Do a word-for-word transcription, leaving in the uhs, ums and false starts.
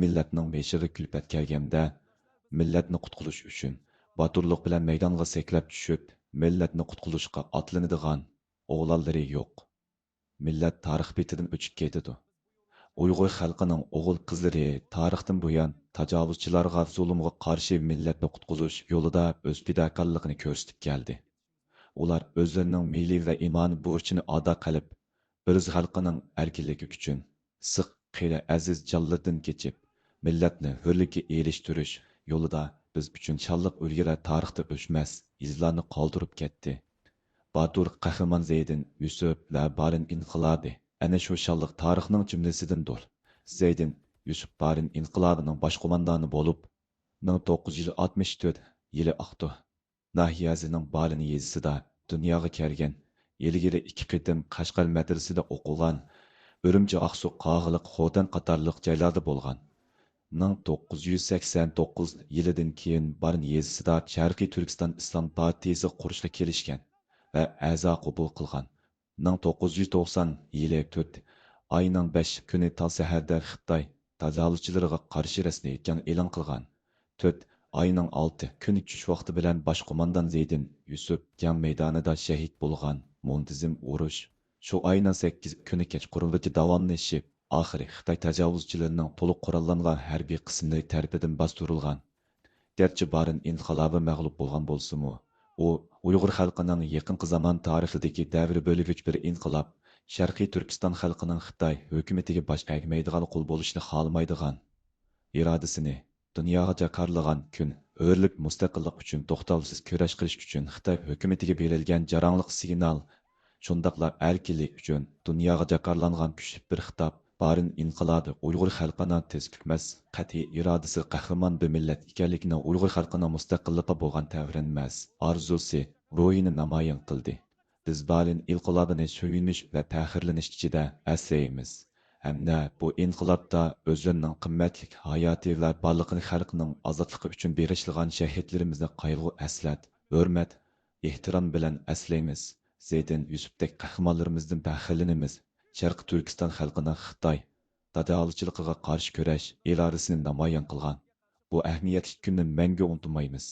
مىللەتنىڭ بېشىغا كۈلپەت كەلگەندە، مىللەتنى قۇتقۇزۇش ئۈچۈن باتۇرلۇق بىلەن مەيدانغا سەكرەپ چۈشۈپ، مىللەتنى قۇتقۇزۇشقا ئاتلىنىدىغان ئوغلانلىرى يوق. مىللەت تارىخ بېتىدىن ئۆچۈپ كېتىدۇ. ئۇيغۇر خەلقىنىڭ ئوغۇل-قىزلىرى تارىختىن بۇيان تاجاۋۇزچىلارغا، زۇلۇمغا قارشى مىللەتنى قۇتقۇزۇش يولىدا ئۆز پىداكارلىقىنى كۆرسىتىپ كەلدى. ئۇلار ئۆزلىرىنىڭ مىللىي ۋە ئىمانىي بۇرچىنى ئادا قىلىپ، ئۆز خەلقىنىڭ ئەركىنلىكى ئۈچۈن سىق، قېرى، ئەزىز جانلىرىدىن كېچىپ، مىللەتنى ھۆرلۈككە ئېرىشتۈرۈش يولىدا بىز ئۈچۈن شانلىق ئۈلگىلەر، تارىختا ئۆچمەس ئىزلارنى قالدۇرۇپ كەتتى. باتۇر قەھرىمان زەيدىن يۈسۈپ ۋە بارىن ئىنقىلابى ئەنە شۇ شانلىق تارىخنىڭ جۈملىسىدىندۇر. زەيدىن يۈسۈپ بارىن ئىنقىلابىنىڭ باش قوماندانى بولۇپ، مىڭ توققۇز يۈز ئاتمىش تۆت يىلى ئاقتۇ ناھىيەسىنىڭ بارىن يېزىسىدا دۇنياغا كەلگەن. ئىلگىرى ئىككى قېتىم قەشقەر مەدرىسىدە ئوقۇغان، ئۈرۈمچى، ئاقسۇ، قاغىلىق، خوتەن قاتارلىق جايلاردا بولغان. مىڭ توققۇز يۈز سەكسەن توققۇز يىلىدىن كېيىن بارىن يېزىسىدا شەرقىي تۈركىستان ئىسلام پارتىيىسى قۇرۇشقا كېلىشكەن ۋە ئەزا قوبۇل قىلغان. مىڭ توققۇز يۈز توقسان يىلى تۆت ئاينىڭ بەش كۈنى تاڭ سەھەردە خىتاي تاجاۋۇزچىلىرىغا قارشى رەسمىي جەڭ ئېلان قىلغان. تۆت ئاينىڭ ئالتە كۈنى چۈش ۋاقتى بىلەن باش قوماندان زەيدىن يۈسۈپ جەڭ مەيدانىدا شەھىت بولغان. مۇنتىزىم ئۇرۇش شۇ ئاينىڭ سەككىز كۈنى كەچقۇرۇنغىچە داۋاملىشىپ، ئاخىرى خىتاي تاجاۋۇزچىلىرىنىڭ تولۇق قوراللانغان ھەربىي قىسىملىرى تەرىپىدىن باستۇرۇلغان. گەرچە بارىن ئىنقىلابى مەغلۇپ بولغان بولسىمۇ، ئۇ ئۇيغۇر خەلقىنىڭ يېقىنقى زامان تارىخىدىكى دەۋر بۆلگۈچ بىر ئىنقىلاب، شەرقىي تۈركىستان خەلقىنىڭ خىتاي ھۆكۈمىتىگە باش ئەگمەيدىغان قۇل بولۇشنى خالىمايدىغان ئىرادىسىنى دۇنياغا جاكارلىغان كۈن، ھۆرلۈك، مۇستەقىللىق ئۈچۈن توختاۋسىز كۈرەش قىلىش ئۈچۈن خىتاي ھۆكۈمىتىگە بېرىلگەن جاراڭلىق سىگنال، شۇنداقلا ئەركىنلىك ئۈچۈن دۇنياغا جاكارلانغان كۈچلۈك بىر خىتاب. بارىن ئىنقىلابى ئۇيغۇر خەلقىنىڭ تىز پۈكمەس قەتئىي ئىرادىسى، قەھرىمان بىر مىللەت ئىكەنلىكىنىڭ، ئۇيغۇر خەلقىنىڭ مۇستەقىللىققا بولغان تەۋرەنمەس ئارزۇسى، روھىنى نامايان قىلدى. بىز بارىن ئىنقىلابىنى سۆيۈنۈش ۋە پەخىرلىنىش ئىچىدە ئەسلەيمىز ھەمدە بۇ ئىنقىلابتا ئۆزلىرىنىڭ قىممەتلىك ھاياتى ۋە بارلىقىنى خەلقنىڭ ئازادلىقى ئۈچۈن بېغىشلىغان شەھىدلىرىمىزنى قايغۇ ئەسلەت، ھۆرمەت، ئېھتىرام بىلەن ئەسلەيمىز. زەيدىن يۈسۈپتەك قەھرىمانلىرىمىزدىن پەخىرلىنىمىز. شەرقىي تۈركىستان خەلقىنىڭ خىتاي تاجاۋۇزچىلىقىغا قارشى كۈرەش ئىرادىسىنى نامايان قىلغان بۇ ئەھمىيەتلىك كۈننى مەڭگۈ ئۇنتۇمايمىز.